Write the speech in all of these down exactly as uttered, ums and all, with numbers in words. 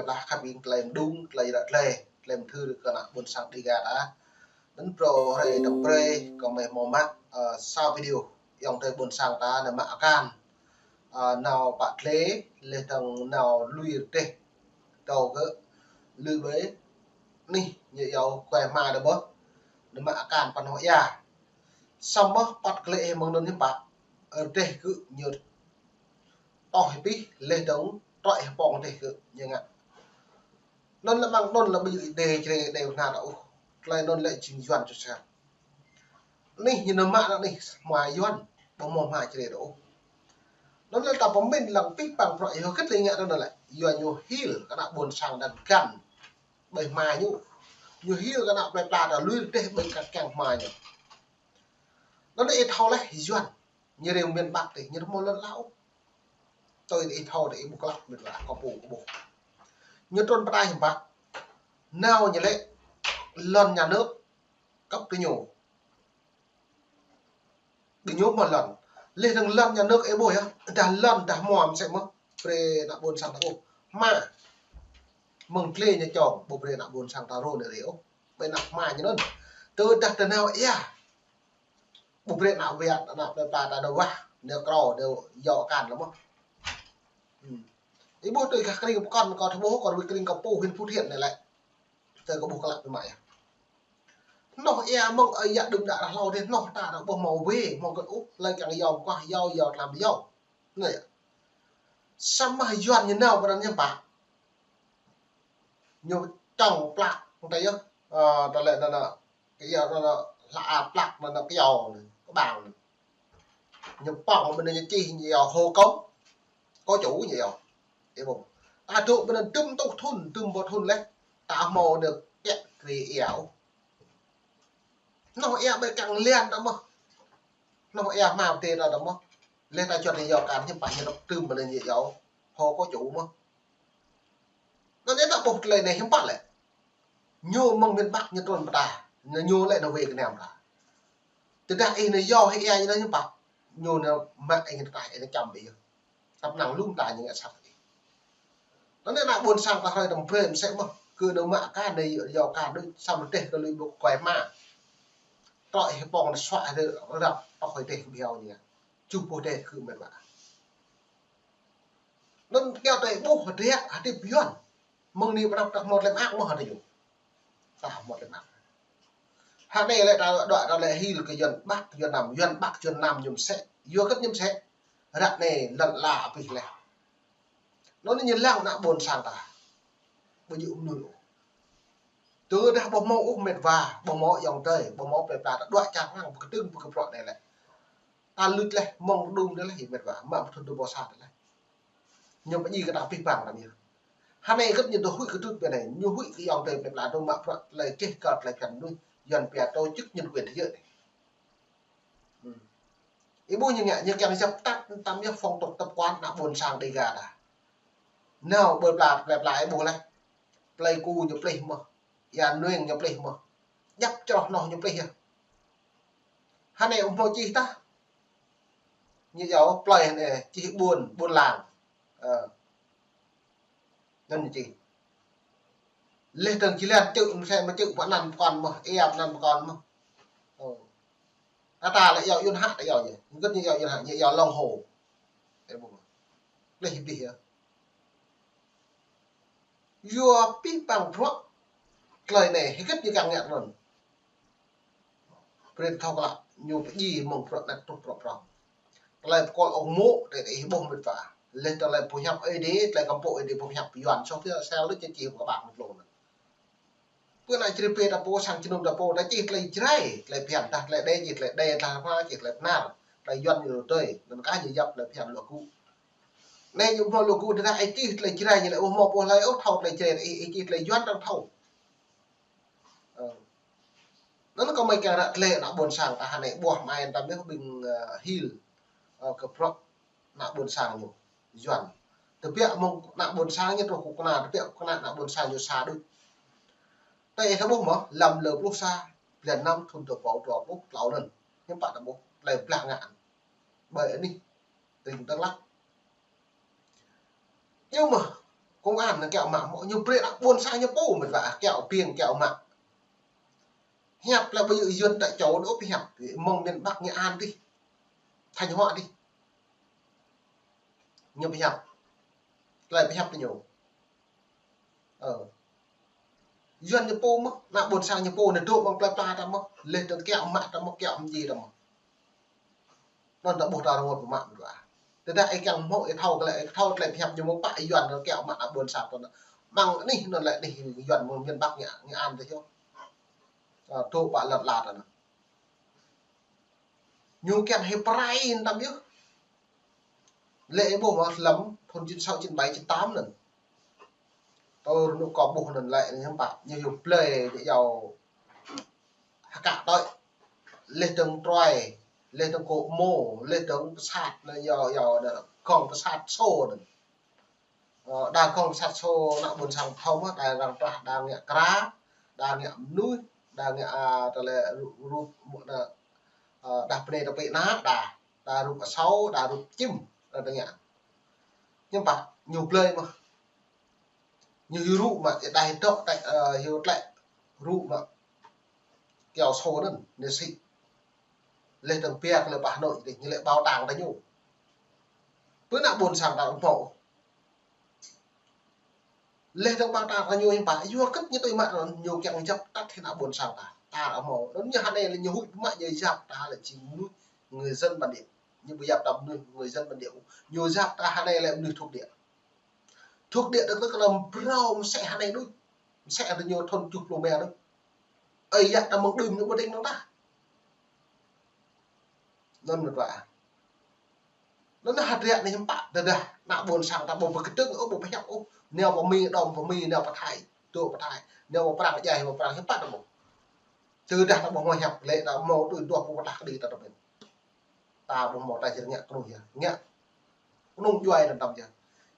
Lah khăp ƀing tơlơi mơđung, tơlơi ră tơlơi, tơlơi mơthưr kơ ană ƀôn sang Dega ta. Anŭn phrâo hrơi tơm brơi kơ mơi hmâo mă, ơ, sa video. Ayŏng adơi ƀôn sang ta anai mă akan, ơ, nao pă tlê, laih dơ̆ng nao lui rơdêh. Kâo kơ lui ƀơi anih ñu iâu Kuai Hma đa ƀơh. Anai mă akan pơ hnoh ia. Samơ̆ păt klĕ hĭ mơ̆ng anŭn hiư̆m pă, rơdêh kơ ñu toh hĭ pih, laih dơ̆ng trŏ hĭ pŏng rơdêh kơ ñu ngă. Anŭn lĕ mơ̆ng anŭn lĕ ƀu djơ̆ Êđê Jrai Êđê Bơhnar ôh. Tơlơi anŭn lĕ jing Yuan čô sang. Anih ñu nao mă anŭn anih hmua Yuan, ƀu hmâo hmua Jrai ôh. Anŭn lĕ ta pơmĭn lăng pih păng bruă yua hơget lĕ ngă anŭn lĕ. Yua ñu hil kơ ană ƀôn sang đang găn ƀơi hmua ñu. Ñu hil kơ ană plơi pla ta lui rơdêh ƀơi kăng hmua ñu. Anŭn lĕ ih thâo laih Yuan, ñu rĭm miền Bắc tih, ñu ƀu hmâo lŏn ala ôh. Tui ih thâo tih ih ƀuh klă, mĭt wa, kâo pô kâo ƀuh. Ñu trŭn pơtă hiư̆m pă. Nao ñu lĕ lŏn nhà nước cấp kơ ñu. Kơ ñu hmâo lŏn. Laih dơ̆ng lŏn nhà nước ih ƀuh yơh, dah lŏn dah hmua mơsĕ mơ̆ brơi ană ƀôn sang ta ôh. Hmua. Mơ̆ng tlê ñu čŏng, ƀu brơi ană ƀôn sang ta rô anai rê ôh. Ƀơi anăp hmua ñu anŭn. Tơdah ta nao ia. Ƀu brơi ană Việt, ană plơi pla ta đa wah, ană krô, ană yua akan lĕ mơ̆. Hmm. Ih ƀuh tui gah kring pơkŏn, kâo thâo ƀuh, kâo ƀuh kring kâo pô huyện Phú Thiện anai lĕ. Tơ kâo ƀuh klă biă mă ia. Hnoh ia mơ̆ng ơi yă đưm đă ră hlâo dih, hnoh ta ră ƀuh hmâo wê, hmâo gơ̆t ôh, laih kiăng yua mơguah, yua, yua tlam yua. Anai yơh. Samơ̆ Yuan ñu nao pơ anŭn hiư̆m pă. Ñu čŏng plak, hăng ta yơh, ơ, ta lĕ anŭn, anŭn, kơ yua anŭn, anŭn, hla a plak anŭn, anŭn, kơyâo anŭn, kơƀang anŭn. Ñu pŏng ƀơi anŭn ñu čih ñu yua hô kông, kông chủ ñu yua. Ih ƀuh. Ta dŏ ƀơi anŭn dŭm tŏ thŭn, dŭm ƀô̆ thŭn laih. Ta hmâo anŭn kiă kriê ia ôh. Hnoh ia ƀơi kăng lian ta mơ̆. Hnoh ia hmua pơdai ta ta mơ̆. Laih ta juăt ñu yua akan hiư̆m pă ñu rơ̆k tơm ƀơi anŭn ñu yua hô kông chủ mơ̆. Anŭn anai ta ƀuh tơlơi anai hiư̆m pă lĕ. Ñu mơ̆ng miền Bắc ñu trŭn pơtă. Ñu, ñu lĕ nao wê kơ anăm ta. Tơdah ih nao yua hĭ ia ñu anŭn hiư̆m pă. Ñu nao mă ih ta ih nao čăm ƀĕ yơh. Tăp năng lŭm ta ñu ngă sat ih. Anŭn anai ană ƀôn sang ta hrơi tơm brơi mơsĕ mơ̆. Kơ nao mă akan anai yua akan đôč samơ̆ rơdêh kơ lui ƀơi Kuai Hma. Trŏ hĭ pŏng anŭn suă hĭ rơ̆k toh hĭ rơdêh kơ ƀiă ñu ngă. Čuh pô rơdêh kơ mĕt wa. Anŭn kiăo tơlơi ƀuh hơdră hơdip Yuan. Mơ̆ng anai pơ anăp ta hmâo tơlơi mơak mơ̆ hă tơ ñu. Ta hmâo tơlơi mơak. Hă anai lĕ ta đuaĭ ta lĕ hil kơ Yuan Bắc, Yuan Nam, Yuan Bắc, Yuan Nam ñu mơsĕ. Yua hơget ñu mơsĕ. Ră anai lŏn ala abih laih. Anŭn ñu lăng ană ƀôn sang ta. Ƀu djơ̆ mơnuih ôh. Tơdah ƀu hmâo ôh mĕt wa, ƀu hmâo ayŏng adơi, ƀu hmâo plơi pla ta đuaĭ čang răng pơkơdơ̆ng pơkơprŏ anai lĕ. Ta luč laih, mơ̆ng pơđŭm anai laih, mĕt wa, mă pơthun tơƀô sa anai laih. Ñu pơdjai kơ ta pih păng anŭn yơh. Hă anai hơget ñu dŏ huĭ kơ tŭt ƀơi anai, ñu huĭ kơ ayŏng adơi plơi pla dŏ mă bruă tơlơi čih kơ tơlơi phiăn mơnuih, Yuan pia tổ chức nhân quyền thế giới anai. Hmm. Ih ƀuh ñu ngă, ñu kiăng dập tắt tăm yơh phong tục tập quán ană ƀôn sang Dega ta. Nao ƀơi pla, plơi pla ih ƀuh laih. Plơi Ku ñu plih mơ̆. Ia Nueng ñu plih mơ̆. Djăp čroh hnoh ñu plih yơh. Hă anai ƀu hmâo čih tah. Ñu yua plơi hă anai, čih ƀuôn, ƀuôn làng. Ơ. Anŭn ñu čih. Laih dơ̆ng či lian čư̆, mơsĕ mơ̆ čư̆ pơ anăn pơkŏn mơ̆, ia pơ anăn pơkŏn mơ̆. Ơ. Ta ta lĕ yua Yuan Hă ta yua ñu. Hơget ñu yua Yuan Hă, ñu yua lòng hồ. Ih ƀuh mơ̆. Laih ih ƀuh yơh. Yua pih păng bruă tơlơi anai, hơget ñu kiăng ngă anŭn. Brơi ta thâo klă, ñu pơdjai mơ̆ng bruă anăp truh bruă prŏng. Tơlơi pơkŏl ong mô̆, tơlơi ih ƀuh mĕt wa. Laih tơlơi pơhiăp Êđê, tơlơi kăm pô Êđê pơhiăp Yuan, soh tơlơi sel đôč čih pơkơƀang mơ̆ tlôn. Pơ anai čri pê ta pô, sang jơnum ta pô, ta čih tơlơi Jrai, tơlơi phiăn, tah tơlơi Êđê, čih tơlơi Êđê, tah hmua, čih tơlơi Bơhnar. Tơlơi Yuan ñu tui, anŭn kah ñu yap tơlơi phiăn luă gŭ. Anai ñu hmâo luă gŭ, tơdah ih čih tơlơi Jrai ñu lĕ ƀu hmâo pô hlơi ôh thâo tơlơi Jrai, ih, ih čih tơlơi Yuan arăng thâo. Ơ. Anŭn kâo mơi kiăng ră tơlơi ană ƀôn sang ta hă anai ƀuh mơ̆n tăm yơh ƀing, ơ, hil, ơ, kơ bruă ană ƀôn sang ñu Yuan. Tơbiă mơ̆ng ană ƀôn sang ñu truh kơ kơna, tơbiă kơ kơna ană ƀôn sang ñu sa đôč. Tơdah ih thâo ƀuh mơ̆, lăm lơ pluh sa, blan năm thŭn dua rơbâo dua pluh klâo anŭn. Hiư̆m pă ta ƀuh, tơlơi blah ngă. Ƀơi anih, tring tơlăk. Ñu mơ̆, Công an anŭn kiaŏ mă, mơ̆ ñu brơi ană ƀôn sang ñu pô mơ̆n wa, kiaŏ ƀing kiaŏ mă. Hiăp lĕ ƀu djơ̆ Yuan ta čô đôč pơhiăp, mơ̆ng miền Bắc Nghệ An dih, Thanh Hóa dih. Ñu pơhiăp. Tơlơi pơhiăp tơ ñu. Ơ. Yuan ñu pô mơ̆, ană ƀôn sang ñu pô, anai dŏ amăng plơi pla ta mơ̆, laih dơ̆ng kiaŏ mă ta mơ̆, kiaŏ mơji ta mơ̆. Anŭn ta ƀuh ta rơngot pơmă mơ̆n wa. Tơdah ih kiăng hmâo, ih thâo tơlơi, ih thâo tơlơi pơhiăp ñu mơ̆ng pă Yuan anŭn kiaŏ mă ană ƀôn sang ta anŭn. Mơ̆ng anih anŭn lĕ anih Yuan mơ̆ng miền Bắc Nghệ, Nghệ An ta yơh. Ơ, dŏ pă lŏn ala ta anŭn. Ñu kiăng hĭ prai tam yơh. Lĕ ih ƀuh mơ̆ lăm thun chín sáu, chín bảy, chín tám anŭn. Tơ rơnŭk kâo ƀuh anŭn lĕ anai hiư̆m pă, ñu hyu blơi ñu iâu hơkă tơi. Laih dơ̆ng troi, laih dơ̆ng kô̆ mô, laih dơ̆ng pơsat anŭn iâu, iâu anŭn gong pơsat sô anŭn. Ơ, đa gong pơsat sô ană ƀôn sang thâo mơ̆, đa arăng prah, đa ngă kra, đa ngă mơnuih, đa ngă, a, tơlơi rup, rup, mơ̆ anŭn, ơ, đa bơnai tơpĕ ană, đa, đa rup asâo, đa rup čim, đa, đa ngă. Hiư̆m pă, ñu blơi mơ̆. Ñu hyu rŭ mă, đa hyu dŏ tĕ, ơ, hyu tlĕ rŭ mă. Kiaŏ sô anŭn, ñu sĭ. Laih dơ̆ng biă kơ lĕ pă Hà Nội dih, ñu lĕ bảo tàng ta ñu. Pơ ană ƀôn sang ta hmâo. Laih dơ̆ng bảo tàng ta ñu hiư̆m pă, yua kơ ñu tui mă anŭn, ñu kiăng djăp tăt hĭ ană ƀôn sang ta. Ta hmâo. Anŭn ñu hơnai lĕ ñu huĭ pơmă ñu yap ta lĕ jing mơnuih người dân bản địa. Ñu ƀu yap ta mơnuih người dân bản địa. Ñu yap ta hơnai lĕ mơnuih thuộc địa. Thuộc địa dơ̆ng tơ kơnơ̆ng phrâo mơsĕ hơnai đôč. Mơsĕ hơnai ñu thun tơjuh pluh rơma đôč. Ơi yă ta mơ̆ng đưm ñu ƀu đing nong ta. Anŭn mơ̆n wa. Anŭn hơdră anai hiư̆m pă, tơdah ană ƀôn sang ta ƀu pơkơdơ̆ng ôh, ƀu pơhiăp ôh. Nao pơ Mi, đom pơ Mi, nao pơ Thái, dŏ pơ Thái. Nao pơ Prang, djai pơ Prang, hiư̆m pă ta ƀuh. Tơdah ta ƀu hmâo hiăp lĕ ta hmâo tui dua pô pơtah kơđi ta tơpĕn. Ta ƀu hmâo ta či ngă kơnuih yơh. Ngă kơnung djuai anŭn tăm yơh.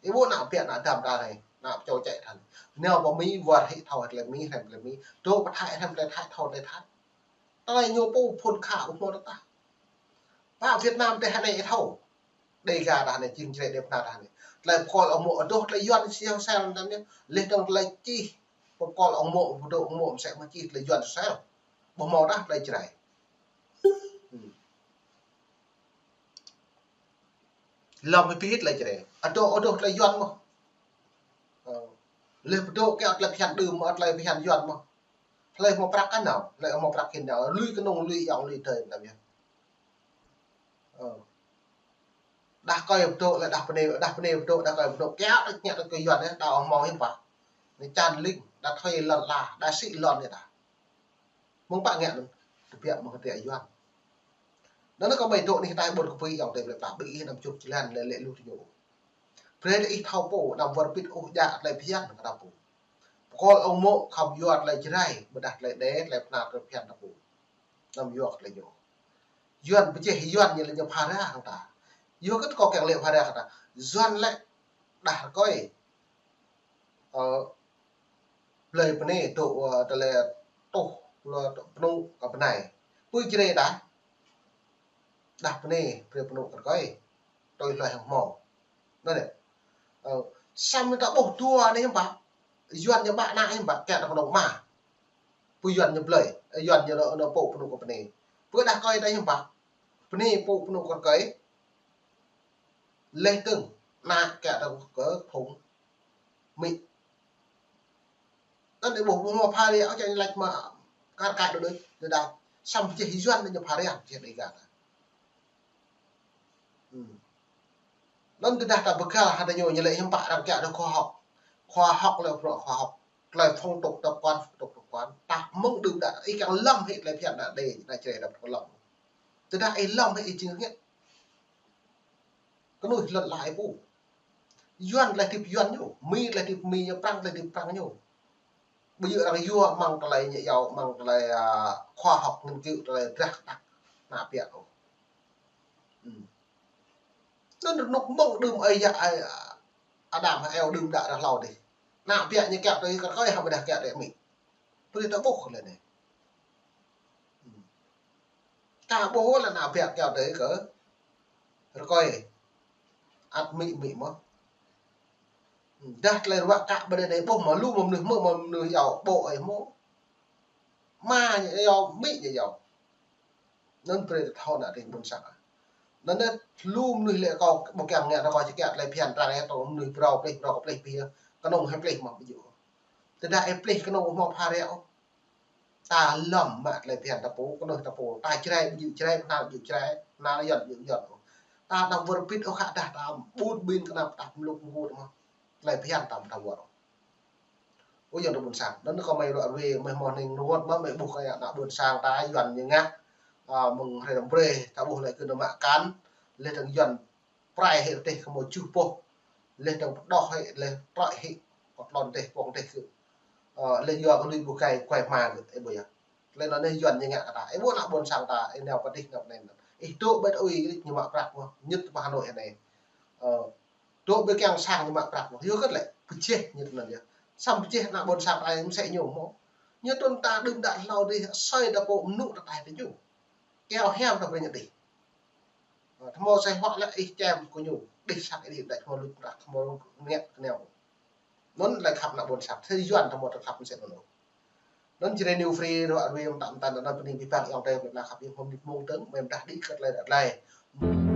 Ih ƀuh ană biă ană dăm ta anai, ană pơčô čĕ ta anai. Nao pơ Mi wơr hĭ thâo tơlơi Mi, hrăm tơlơi Mi. Dŏ pơ Thái, hrăm tơlơi Thái, thâo tơlơi Thái. Tơlơi ñu pô phŭn khă ƀu hmâo tơdah. Pă Việt Nam tơ hơnai ih thâo. Đêga ta anai, jing Jrai Đêga ta anai. Tơlơi pơkŏl ong mŏ adoh tơlơi Yuan sel sel tăm yơh. Laih dơ̆ng tơlơi čih pơkŏl ong mŏ, pơdŏ ong mŏ mơsĕ mơ̆ čih tơlơi Yuan sel. Ƀu hmâo tah tơlơi Jrai. Hmm. Lăm hĭ pơhit tơlơi Jrai. Adoh, adoh tơlơi Yuan mơ̆. Ơ. Laih pơdŏ kiaŏ tơlơi phiăn đưm mơ̆, tơlơi phiăn Yuan mơ̆. Hlơi hmâo prăk kơ nao, hlơi hmâo prăk kơ nao. Lui kơnung, lui ayŏng, lui adơi tăm yơh. Ơ. Đah kơi pơdŏ lĕ đah bơnai, đah bơnai pơdŏ, đah kơi pơdŏ. Kiaŏ tơlơi ngă tơlơi kơ Yuan yơh, đah hmâo hiư̆m pă. Anai čan ling, đah thuê lŏn ala, đah sĭ lŏn yơh đah. Mơ̆ng pă ngă anŭn, tơbiă mơ̆ng tơbiă Yuan. Anŭn kơ mơi dŏ anih ta ƀôn kơ pui ayŏng adơi plơi pla ƀing ih anăm čŭp jơlan lĕ lĕ lu tơ ñu. Brơi tơ ih thâo pô, anăm wơr bĭt ôh djă tơlơi phiăn kơ ta pô. Pơkŏl ong mŏ khŏm yua tơlơi Jrai, ƀôdah tơlơi Đê, tơlơi Prang, tơlơi phiăn ta pô. Anăm yua tơlơi ñu. Yuan pơjeh Yuan ñu lĕ ñu phara hăng ta. Yua kơ kâo kiăng lĕ phara hăng ta. Yuan lĕ đah rơkơi. Ơ, blơi bơnai dŏ, ơ, tơlơi tuh, lŏ dŏ pơnŭ kơ bơnai. Pui Jrai đah. Đah bơnai brơi pơnŭ kơ rơkơi. Tui hloi hăng hmâo. Anŭn lĕ. Ơ, samơ̆ ta ƀuh dua anai hiư̆m pă. Yuan ñu ƀă ană hiư̆m pă, kiaŏ ta kơnong mă. Pui Yuan ñu blơi, ơ, Yuan ñu nao, nao pô pơnŭ kơ bơnai. Pui đah kơi ta hiư̆m pă. Bơnai pô pơnŭ kơ rơkơi. Laih dơ̆ng, ană kiaŏ ta kơ phung Mi. Anŭn ih ƀuh, ƀuh mă phara, ơ, čang lač mă kar kaĭ đôč đôč, đôč đôč. Samơ̆ pơjeh Yuan ñu phara, pơjeh Đêga ta. Hmm. Anŭn tơdah ta pơkăl hă ta ñu, ñu lĕ hiư̆m pă arăng kiaŏ ta khoa học. Khoa học lĕ bruă khoa học. Tơlơi phong tục tập quán, phong tục tập quán. Ta mơ̆ng đưm đă, ih kiăng lăm hĭ tơlơi phiăn đa Đê, đa Jrai đa pơkơl lăm. Tơdah ih lăm hĭ ih jing ngă. Kơnuih lŏn ala ih pô. Yuan tơlơi hơdip Yuan ñu, Mi tơlơi hơdip Mi ñu, Prang tơlơi hơdip Prang ñu. Ƀu djơ̆ arăng yua mơ̆ng tơlơi ñu iâu, mơ̆ng tơlơi, a, khoa học nghiên cứu tơlơi drah kơtăk ană biă ôh. Hmm. Anŭn rơnŭk mơ̆ng đưm ơi yă, ơi, a, Adam hăng Êwa đưm đă ră hlâo dih. Ană biă ñu kiaŏ tui kơ rơkơi hă ƀôdah kiaŏ tui Mi. Brơi ta ƀuh lĕ anai. Hmm. Ta ƀuh lĕ ană biă kiaŏ tui kơ rơkơi. Ăt Mi Mi mơ̆. Dah tơlơi ruă kă ƀơi anai ƀuh mơ̆ lu mơnuih mơ̆ mơnuih yua ƀô̆ ai mơ̆. Mă ñu yua, mĭ ñu yua. Anŭn brơi ta thâo ană tring ƀôn sang. Anŭn anai lu mơnuih lĕ kâo ƀu kiăng ngă rơkâo či kiăng tơlơi phiăn trăng ai tơ mơnuih phrâo plih phrâo plih pia. Kơnơ̆ng hai plih mơ̆ ƀu djơ̆. Tơdah ai plih kơnơ̆ng mơ̆ pha rĕ ôh. Ta lŏm mă tơlơi phiăn ta pô, kơnơ̆ng ta pô, ta Jrai ƀu djơ̆ Jrai, kơnăl ƀu djơ̆ Jrai, kơnăl Yuan ƀu djơ̆ Yuan. Ta đang wơr bĭt ôh khă dah ta ƀut ƀin kơnăp ta mluk mgut mơ̆. Tơlơi phiăn ta mơ̆ ta wơr. Ơ yơ̆ng ta ƀôn sang. Anŭn kâo mơi ruă ruê, mơi hmâo hning rơngot mơ̆, mơi ƀuh kơ ană ƀôn sang ta Yuan ñu ngă. A, mơ̆ng hrơi năm brơi, ta ƀuh lĕ kơ nao mă akan, lĕ tơ̆ng Yuan prai hĭ rơdêh kơ mơ̆ juh boh, lĕ tơ̆ng pơđoh hĭ, lĕ trŏ hĭ, kơ tlôn rơdêh, pŏng rơdêh kơ. A, lĕ yua kơ lui ƀu kai, kuai hma kơ, ih ƀuh yơh. Tơlơi anŭn anai Yuan ñu ngă kơ ta. Ih ƀuh ană ƀôn sang ta, ih nao pơdih nao pơnai. Ih dŏ ƀơi tui ñu mă prăk mơ̆, ñŭt pơ Hà Nội anai. A, dŏ ƀơi kiăng sang ñu mă prăk mơ̆. Yua kơ lĕ, pơjeh ñu tui anŭn yơh. Samơ̆ pơjeh ană ƀôn sang ta mơsĕ ñu mơ̆. Ñu trŭn ta đưm đă hlâo dih, soi ta pô mơnŭ ta tai ta ñu. Kiăng hiam ta brơi ñu dih. Ơ, tơmô sai huă lĕ ih čem kơ ñu. Dih sang ih dih đač hmâo luč prăk, hmâo ngă kơ nao. Anŭn tơlơi khăp ană ƀôn sang. Thâo Yuan tơmô tơlơi khăp mơsĕ anŭn. Anŭn Jrai New Free ruă ruê mơtam mơtam anŭn pơning pơpă yơ̆ng tơ mơ̆ khăp yơ̆ng hôm nit mông tơ̆ng, mơi mơdah đĭ kơ tơlơi ră tơlơi.